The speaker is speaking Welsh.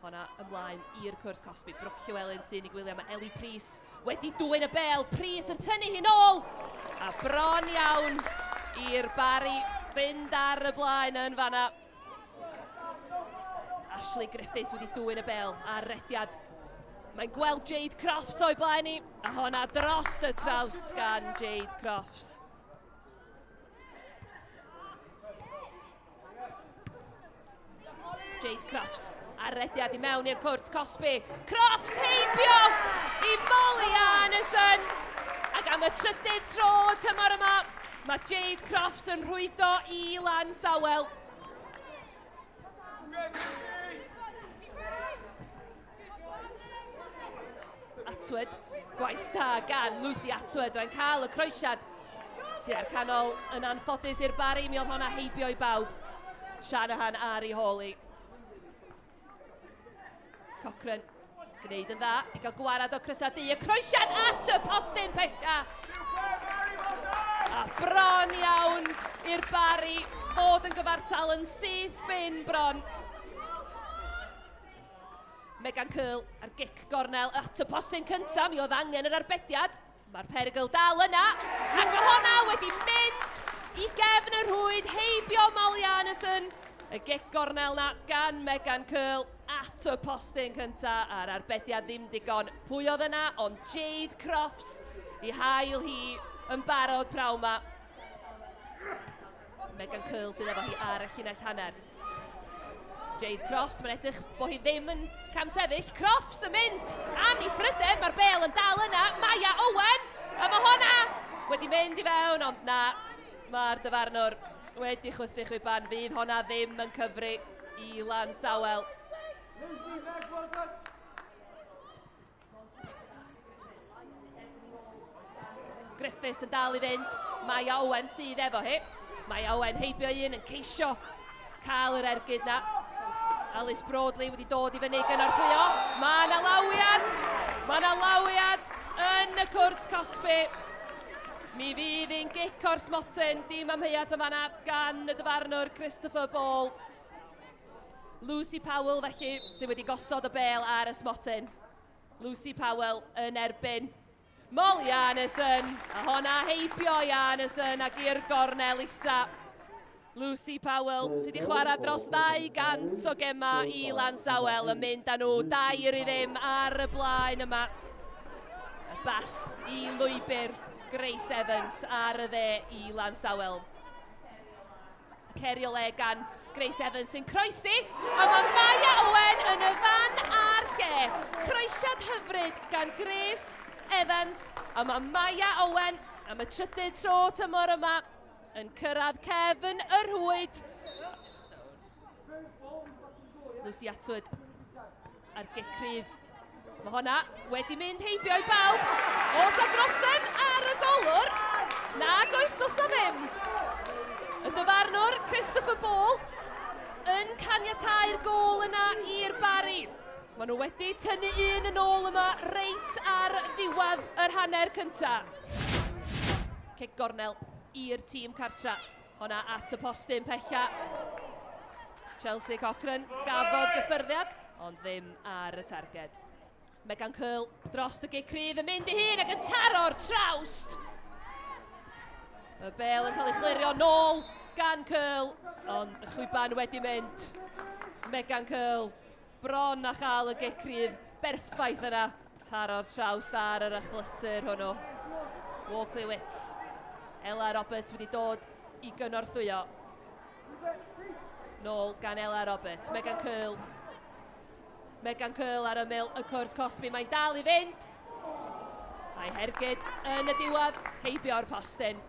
Honna ymlaen i'r cwrt cosbi. Brooke Llewellyn sy'n ei gwylio. Mae Ellie Prys wedi dwyn y bel. Prys yn tynnu hi'n ôl. A bron iawn i'r Barri fynd ar y blaen yn fanna. Ashley Griffiths wedi dwyn y bel ar rediad. Mae'n gweld Jade Crofts o'i blaen i, a honna dros y trawst gan Jade Crofts. Jade Crofts ar rediad i mewn i'r cwrt cosbi. Crofts heibio i Molly Arneson. Ac am y trydydd tro tymor yma, mae Jade Crofts yn rhwydo i Lansawel. Atwood, gwaith da gan Lucy Atwood, mae'n cael y croesiad tua'r canol yn anffodus i'r Barri, mi oedd honna heibio i bawb. Shanahan ar ei hôl i. Cochrane, gwneud yn dda i gael gwarad o crysau du. Y croesiad at y postyn pella. A bron iawn i'r Barri fod yn gyfartal yn syth bin bron. Megan Curl ar gic gornel at y postyn cyntaf, mi oedd angen yr arbediad. Mae'r perygl dal yna, ac mae honna wedi mynd i gefn y rhwyd heibio Molly Arneson. Y gic gornel na gan Megan Curl at y postyn cyntaf, a'r arbediad ddim digon. Pwy oedd yna? Ond Jade Crofts i hael hi yn barod prawn ma. Megan Curl sydd efo hi ar y llinell hanner. Jade Crofts, mae'n edrych bod hi ddim yn camsefyll. Crofts yn mynd am ei thrydedd, mae'r bel yn dal yna. Maya Owen, a mae honna wedi mynd i fewn, ond na, mae'r dyfarnwr wedi chwythu chwiban. Fydd honna ddim yn cyfri i Lansawel. Griffiths yn dal i fynd. Maya Owen sydd efo hi. Maya Owen heibio un yn ceisio cael yr ergyd na. Alice Broadley wedi dod i fyny gynorthwyo. Mae yna lawiad! Mae yna lawiad yn y cwrt cosbi. Mi fydd un gic o'r smotyn, dim amheuaeth yn fanna gan y dyfarnwr Christopher Ball. Lucy Powell felly sydd wedi gosod y bel ar y smotyn. Lucy Powell yn erbyn Molly Arneson, a honna heibio i Arneson ac i'r gornel isa. Lucy Powell sydd wedi chwarae dros 200 o gemau i Lansawel yn mynd â nhw 2-0 ar y blaen yma. Y bas i lwybr Grace Evans ar y dde i Lansawel. Cerio le gan Grace Evans sy'n croesi, a mae Maya Owen yn y fan a'r lle. Croesiad hyfryd gan Grace Evans, a mae Maya Owen am y trydydd tro tymor yma yn cyrraedd cefn y rhwyd. Lucy Atwood a'r gic cryf. Mae honna wedi mynd heibio i bawb. Os a drosedd ar y golwr, nag oes dos o ddim. Y dyfarnwr, Christopher Ball, yn caniatáu'r gôl yna i'r Barri. Maen nhw wedi tynnu un yn ôl yma reit ar ddiwedd yr hanner cyntaf. Cic gornel i'r tîm cartra. Honna at y postyn pella. Chelsea Cochran gafodd gyffyrddiad, ond ddim ar y targed. Megan Curl dros y gic rydd yn mynd i hun ac yn taro'r trawst. Y bel yn cael ei chlirio nôl gan Curl, ond y chwiban wedi mynd. Megan Curl bron a chael y gic rydd berffaith yna. Taro'r trawst ar yr achlysur hwnnw. Walkley Witts. Ella Roberts wedi dod i gynorthwyo. Nôl gan Ella Roberts. Megan Curl. Megan Curl ar ymyl y cwrt cosbi. Mae'n dal i fynd. A'i hergyd yn y diwedd heibio'r postyn.